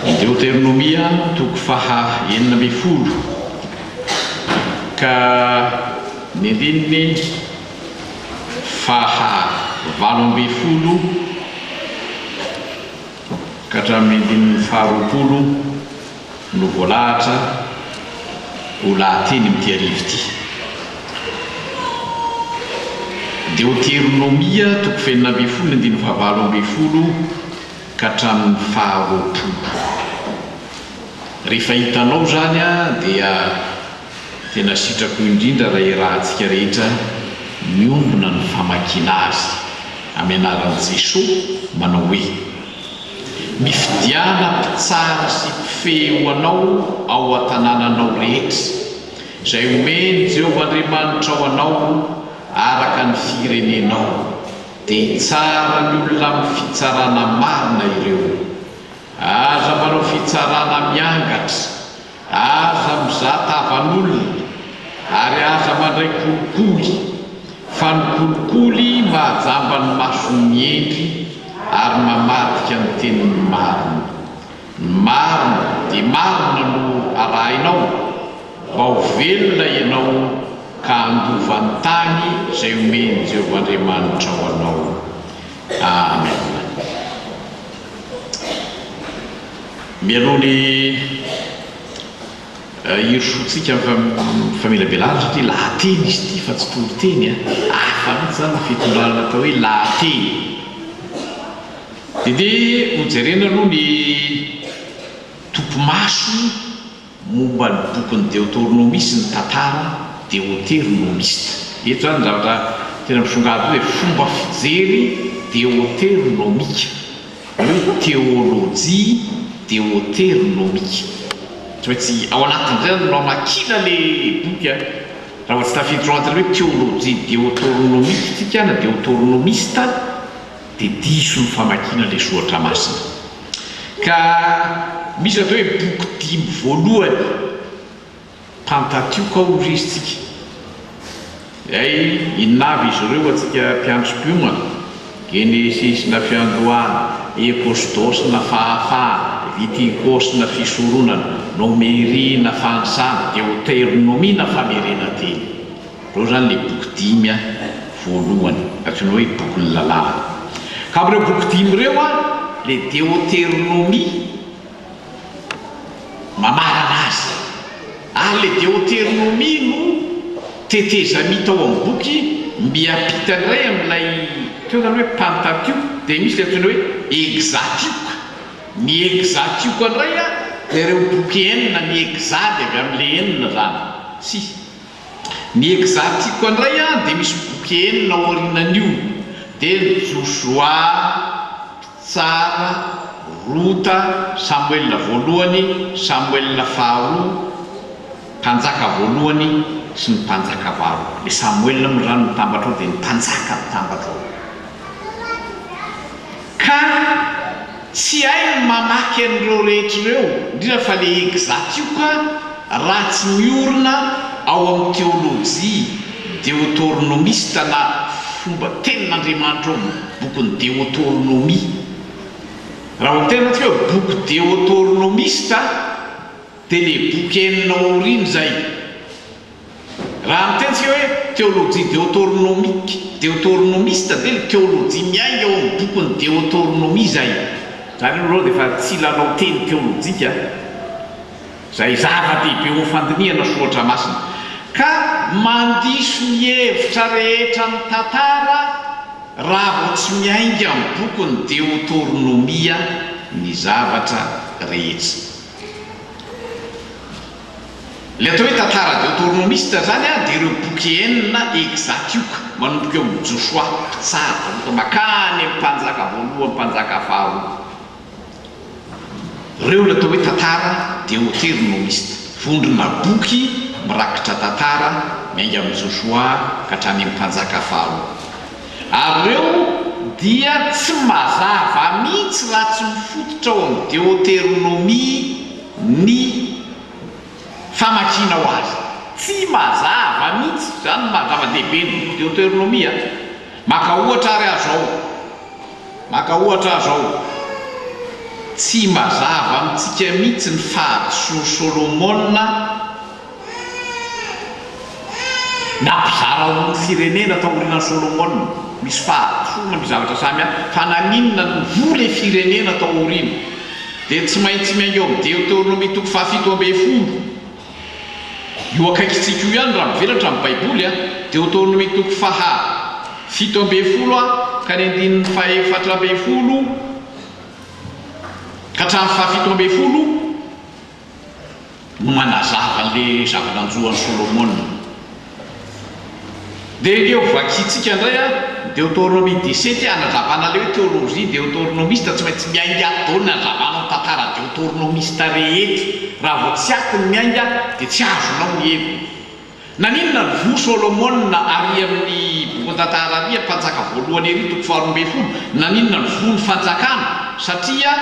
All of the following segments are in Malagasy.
Deoteronomia toko faha 16 ka ny andininy faha 18 ka hatramin'ny andininy faha 20 no voalahatra ho lahateny amin'ity hariva ity. Deoteronomia toko faha 16 ny andininy faha 18 ka hatramin'ny faharoapolo. Rehefa hitanao izany dia tena sitrako indrindra raha iarahantsika rehetra miombona ny famakiana azy amin'ny anaran'i Jesoa manao hoe, Mifidiana mpitsara sy mpifehy ho anao ao an-tanànanao rehetra, izay omen'i Jehovah Andriamanitrao anao araka ny firenenao. Dia hitsara ny olona amin'ny fitsarana marina ireo. Aza manao fitsarana miangatra, aza mizaha tavan'olona, ary aza mandray kolikoly, fa ny kolikoly mahajamba ny mason'ny hendry ary mamadika ny tenin'ny marina. Ny marina dia marina no arahinao, mba ho velona ianao ka handova ny tany izay omen'i Jehovah Andriamanitrao anao. Amen. Mialoha ny hirosoantsika amin'ny famelabelana, satria lahateny izy ity fa tsy toriteny a! Hafa mihitsy izany ny fitondrana atao hoe lahateny. Dia ndeha hojerena aloha ny topimaso momba ny bokin'ny Deoteronomia sy ny tantara deoteronomista. Eto izany ny zavatra tena misongadina hoe fomba fijery deoteronomika na hoe teolojia deoteronomika. Tsy maintsy ao anatin'izay izany no amakiana ilay boky a! Raha vao tsy tafiditra ao anatin'ilay hoe teolojia deoteronomika isika na deoteronomista dia diso ny famakiana ilay soratra masina. Ka misy atao hoe boky dimy voalohany, Pentatioka hozy izy tsika. Hay inona avy izy ireo antsika mpiandry mpiomana? Genesisy na fiandohana, Ekosdosy na fahafahana, Levitikosy na fisoronana, Nomery na fanisana, Deoteronomia na famerenan-teny. Ireo izany ilay boky dimy voalohany, antsoina hoe bokin'ny lalàna. Ka amin'ireo boky dimy ireo, ilay Deoteronomia mamarana azy. Ary ilay Deoteronomia no tetezamita ao amin'ny boky miampita indray amin'ilay teo izany hoe Pentatioka, dia misy ilay antsoina hoe Hexatioka. Ny Hexatioka indray dia ireo boky enina, ny Hexa dia avy amin'ilay enina izany. Tsia. Ny Hexatiko indray an dia misy boky enina ao aorianan'io dia ny Josoa, Mpitsara, Rota, Samoela voalohany, Samoela faharoa, Mpanjaka voalohany sy ny Mpanjaka faharoa. Ilay Samoela moa izany mitambatra ao dia ny Mpanjaka mitambatra ao. Ka tsy hay ny mamaky an'ireo rehetra ireo, indrindra fa le Hexatioka raha tsy miorina ao amin'ny teolojia deotornomista na fomba tenin'Andriamanitra ao amin'ny bokin'ny Deotornomia. Raha vao miteny mantsy hoe boky deotornomista dia le boky enina ao aoriana izay. Raha miteny isika hoe teolojia deotornomika, deotornomista dia ny teolojia miainga ao amin'ny bokin'ny Deotornomia izay. Izany aloha dia efa tsy lalao teny teolojika izay zava-dehibe ho fandinihana soratra masina. Ka mandiso ny hevitra rehetra ny tantara raha vao tsy miainga amin'ny bokin'ny Deotornomia ny zavatra rehetra. Ilay atao hoe tantara deotornomista izany dia ireo boky enina Hexatioka, manomboka eo amin'i Josoa, mpitsara, manomboka mankany amin'ny mpanjaka voalohany, mpanjaka faharoa. Ireo ilay atao hoe tantara deoternomista, vondrona boky mirakitra tantara miainga amin'i Josoa ka hatrany amin'ny mpanjaka faharoa. Ary ireo dia tsy mazava mihitsy raha tsy mifototra ao amin'ny Deoteronomia ny famakianao azy. Tsy mazava mihitsy. Izany no maha zava-dehibe ny boky Deoteronomia. Maka ohatra ary aho izao. Maka ohatra aho izao. tsy mazava amintsika mihitsy ny fahadisoan'i Solomona nampizara roa ny firenena taorianan'i Solomona. Misy fahadisoana, misy zavatra samihafa. Fa naninona no roa ilay firenena tao aoriana? Dia tsy maintsy miainga eo amin'ny Deoteronomia toko fahafito ambin'ny folo. Io akaikintsika io ihany raha mivelatra ny Baiboly a! Deoteronomia toko faha 17 a ka ny andininy faha-14 ka hatramin'ny faha-17 no manazava an'ilay zava-nanjo an'i Solomona. Dia eo vakintsika indray a, Deoteronomia 17 hanazavana ilay hoe teolojia deoteronomista, tsy maintsy miainga ato daholo ny hanazavana ny tantara deoteronomista rehetra, raha vao tsy ato ny miainga dia tsy azonao ny heviny. Naninona ny voa Solomona ary amin'ny bokin-tantara ary mpanjaka voalohany ery toko faharoa ambin'ny folo, naninona ny voa ny fanjakana? Satria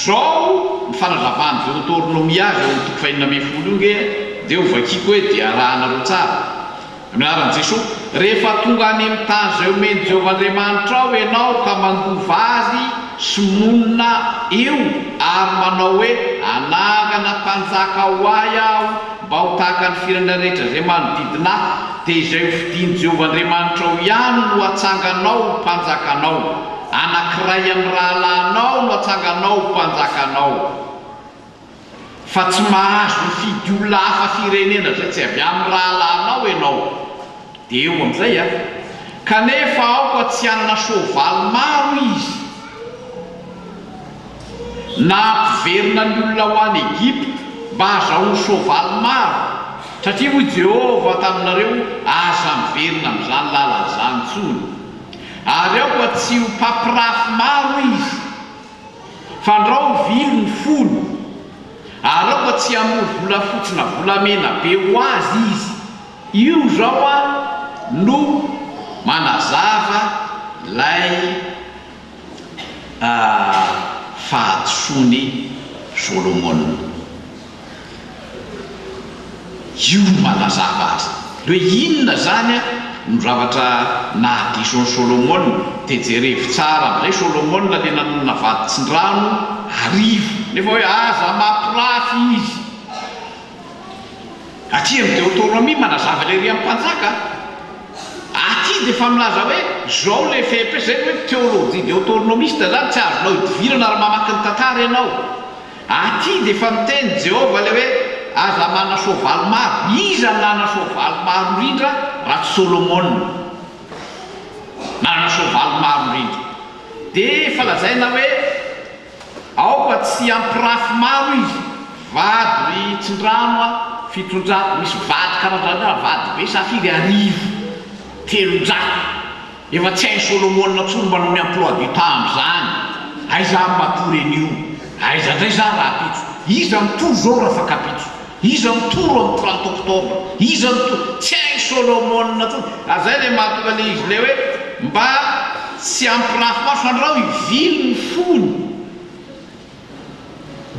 zao ny fanazavan'ny deoteronomia azy ao amin'ny toko fahenina ambin'ny folo io nge dia ho vakiko hoe dia arahanareo tsara. Amin'ny anaran'i Jesoa, rehefa tonga any amin'ny tany izay omen'i Jehovah Andriamanitrao ianao ka mandova azy sy monina eo ary manao hoe, Hanangana mpanjaka ho ahy aho mba ho tahaka ny firenena rehetra izay manodidina ahy, dia izay hofidin'i Jehovah Andriamanitrao ihany no hatsanganao ho mpanjakanao. Anankiray amin'ny rahalahinao no hatsanganao ho mpanjakanao. Fa tsy mahazo mifidy olona hafa firenena izay tsy avy amin'ny rahalahinao ianao. Dia eo amin'izay a! Kanefa aoka tsy hanana soavaly maro izy, na hampiverina ny olona ho any Egypta mba hahazahoany soavaly maro, satria hoy Jehovah taminareo, Aza miverina amin'izany lalana izany intsony. Ary aoka tsy ho mpampirafy maro izy. Fandrao vily ny fony, ary aoka tsy hamory volafotsy na volamena be ho azy izy. Io izao an no manazava ilay fahadisoan'i Solomona. Io no manazava azy. Hoe inona izany no zavatra nahadiso an'i Solomona? Dia jerevo tsara amin'izay Solomona ilay nanana vady tsindrano arivo. Nefa hoe aza mampirafy izy. Aty amin'ny Deoteronomia manazava ilay ery amin'ny mpanjaka. Aty dia efa milaza hoe izao ilay fepetra, izay ny hoe teolojia deoteronomista izany tsy azonao idivirana raha mamaky ny tantara ianao. Aty dia efa niteny Jehovah ilay hoe, Aza manana soavaly maro. Iza no nanana soavaly maro indrindra raha tsy Solomona? Nanana soavaly maro indrindra. Dia efa lazaina hoe, Aoka tsy hampirafy maro izy. Vady ry tsindrano a, 700, misy vady karazana vady be sa firy arivo, 300. Efa tsy hain'i Solomona intsony manao ny emploi du temps amin'izany. Aiza aho matory anio? Aiza indray za rahampitso? Iza mitory izao rafakapitso? Iza mitoro amin'ny 30 octobre? Iza mitory? Tsy hain'i Solomona intsony. Ary izay ilay mahatonga ilay izy ilay hoe mba tsy hampirafy maso fandrao hivily ny fony.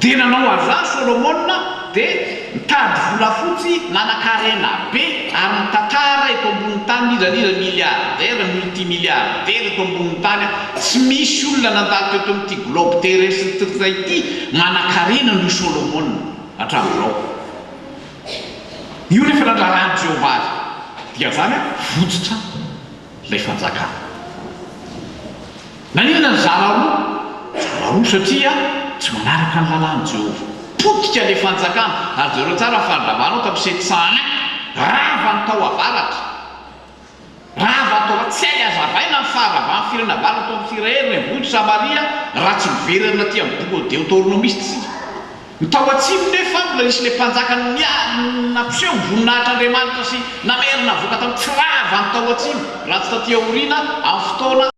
Dia nanao an'izany Solomona, dia nitady volafotsy nanan-karena be, ary nitantara eto ambonin'ny tany n'iza n'iza milliardaire, multimilliardaire eto ambonin'ny tany, tsy misy olona nandalo teto amin'ity globe terrestre ity manan-karena noho i Solomona hatramin'izao. Io nefa nandraran'i Jehovah azy. Dikan'izany, votsotra ilay fanjakana. Naninona nizara roa? Nizara roa satria tsy manaraka ny lalàn'i Jehovah. Potika ilay fanjakana. Ary jereo tsara ny fandravana ao tamin'ny 701. Rava ny tao avaratra. Rava ny tao avaratra. Tsy hay hazavaina ny faharavan'ny firenena avaratra tao amin'ny Isiraely, renivohitr'i Samaria, raha tsy miverina aty amin'ny boky Deoteronomista isika. Ny tao atsimo nefa mbola nisy ilay mpanjaka nampiseho ny voninahitr'Andriamanitra sy namerina avoaka tamin'ny tsy rava ny tao atsimo, raha tsy taty aoriana amin'ny fotoana.